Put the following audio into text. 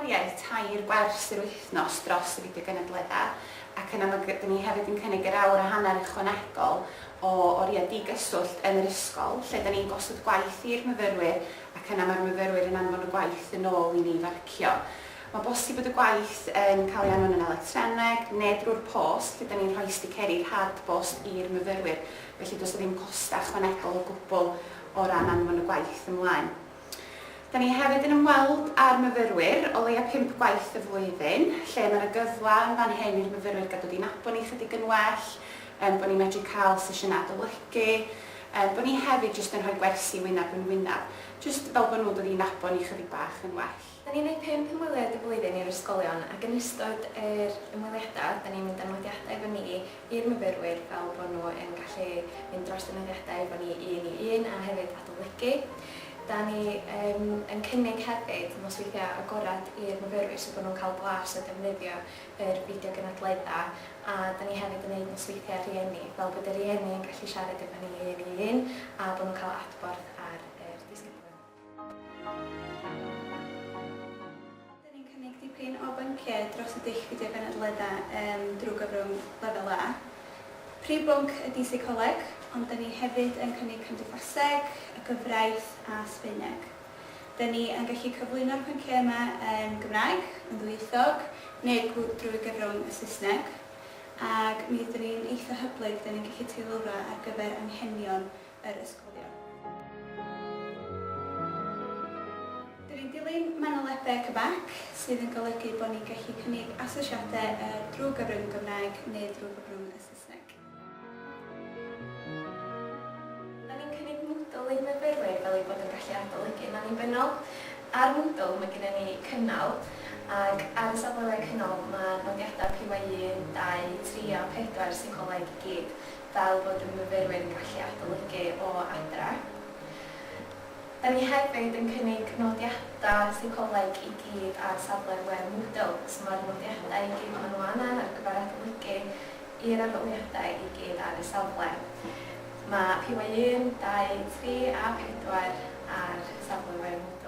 darpariaeth tair gwers yr wythnos dros y fideo gynadledda, ac yna mae 'da ni hefyd yn cynnig yr awr a hanner ychwanegol o oriau di-gyswllt yn yr ysgol, lle 'da ni'n gosod gwaith i'r myfyrwyr ac yna mae'r myfyrwyr yn anfon y gwaith yn ôl i ni farcio. Mae bosib bod y gwaith yn cael ei anfon yn electroneg neu drwy'r post, lle 'da ni'n rhoi sticeri rhad bost i'r myfyrwyr, felly does 'na ddim costau ychwanegol o gwbl o ran anfon y gwaith ymlaen. Da ni hefyd yn ymweld â'r myfyrwyr o leia pump gwaith y flwyddyn, lle mae 'na gyfle yn fan hyn i'r myfyrwyr gael dod i nabod ni chydig yn well, yym bod ni'n medru cael sesiynau adolygu, yym bod ni hefyd jyst yn rhoi gwersi wyneb yn wyneb, jyst fel bod nhw'n dod i nabod ni chydig bach yn well. Da ni'n neud pump ymweliad y flwyddyn i'r ysgolion ac yn ystod yr ymweliadau da ni'n mynd â nodiadau efo ni i'r myfyrwyr fel bod nhw yn gallu mynd dros y nodiadau efo ni un i un a hefyd adolygu. Da ni yym yn cynnig hefyd nosweithiau agored i'r myfyrwyr so bod nhw'n cael blas o defnyddio yr fideo gynadledda a da ni hefyd yn neud nosweithiau rhieni fel bod y rhieni yn gallu siarad efo ni un i un a bod nhw'n cael adborth ar yr disgyblion. Dyn ni'n cynnig dipyn o bynciau dros y dull fideo gynadledda yym drwy gyfrwng Lefel A. Prif bwnc ydy seicoleg, ond dyn ni hefyd yn cynnig cymdeithaseg, y gyfraith a Sbaeneg. Dyn ni yn gallu cyflwyno'r pynciau yma yn Gymraeg, yn ddwyieithog, neu drwy gyfrwng y Saesneg, ac mi ydyn ni'n eitha hyblyg, dyn ni'n gallu teilwra ar gyfer anghenion yr ysgolion. Dyn ni'n dilyn manylebau CBAC, sydd yn golygu bod ni'n gallu cynnig asesiadau drwy gyfrwng y Gymraeg neu drwy gyfrwng y Saesneg. Da ni'n cynnig Moodle i'n myfyrwyr fel eu bod yn gallu adolygu'n annibynnol. Ar Moodle mae gennym ni Cynnal, ac ar y safle we Cynnal mae nodiadau PY 1, 2, 3 a 4 seicoleg i gyd. fel bod y myfyrwyr yn gallu adolygu o adra. Da ni hefyd yn cynnig nodiadau seicoleg i gyd ar safle we Moodle, so mae'r nodiadau i gyd maen nhw angen ar gyfer adolygu i'r arholiadau i gyd ar y safle. Mae PY 1, 2, 3 a 4 ar safle we Moodle.